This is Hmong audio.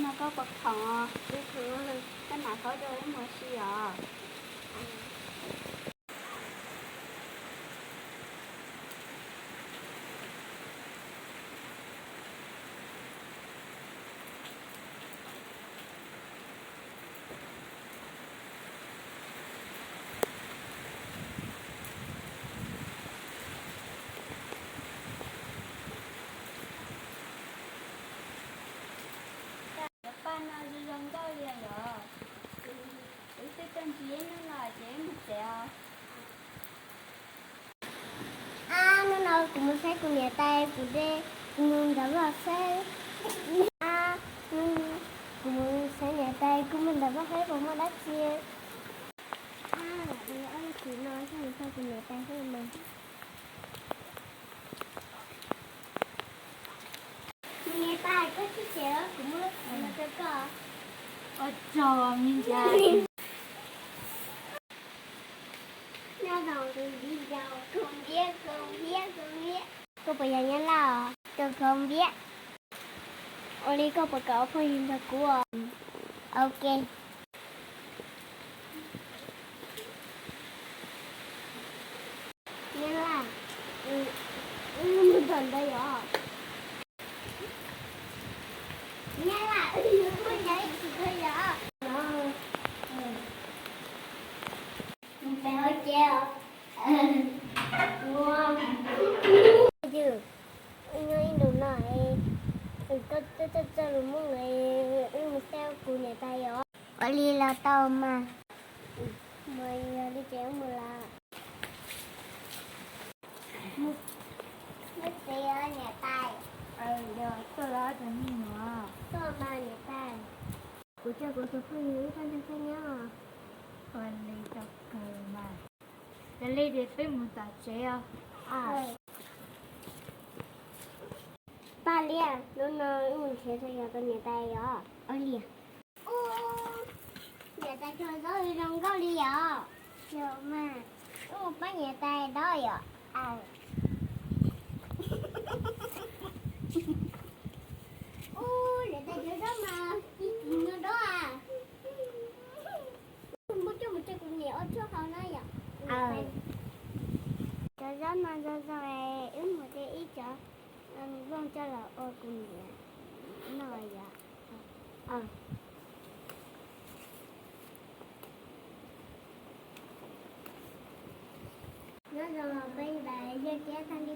Koj puas khoom? Koj nam khaub rau wb mus ua si os. Cov paj no zoo zoo nkauj li yom. Wb twb tuaj ntsib hnub no ces wb mus tsev os. Ab, hnub no kuv mus saib kuv niam tais, kuv de, kuv mus nram vaj saib. Ab, kuv mus saib niam tais, kuv mus nram vaj saib puas muaj dab tsi. Ab, lam ua ob lub txiv no xwb, mus saib kuv niam tais xwb mas. Niam tais, koj tsis tsev, kuv muab lub txiv no rau koj. Ua tsaug me ntxhais. Nyob zoo tus viv ncaus, khaub npiab, khaub npiab, khaub npiab. Koj puas yog Nyab Laj os? Tus khaub npiab. Ua li koj puas kam ua phooj ywg nrog kuv os? Ok. Nyab Laj, wb mus tom ntawd yom. Nyab Laj, wb yuav muaj ncav ib txhis kawg yom. Mus pem hauv tsev os. Yog, wb nyob ib ntus no es koj txawj txawj lus Hmoob es wb mus saib kuv niam tais yom. Ua li los tau mas. Mus, yog li ces wb mus lawm. Wb txiv niam tais. Yog tuaj los cov me nyuam. Tuaj mas niam tais. Kuv coj kuv tus phooj ywg wb tuaj nrog koj nyob. Ua li tau kawg mas. Yog li ces peb mus tom tsev os. Paj Liab, hnub no wb mus nrhiav tau yog tus niam tais yom. Ua li. Ub, niam tais cog zaub zoo nkauj li yom. Yog mas, wb mus pab niam tais dob yom. Ub, niam tais cog zaub mas, mus dob a. Muab coj mus rau kuv niam ua tshuaj haus na yom. Cov zaub no zoo zoo, wb mus de ib cov nplooj coj los ua kuv niam noj yom. Nyob zoo peb niam tais, yog tias tag li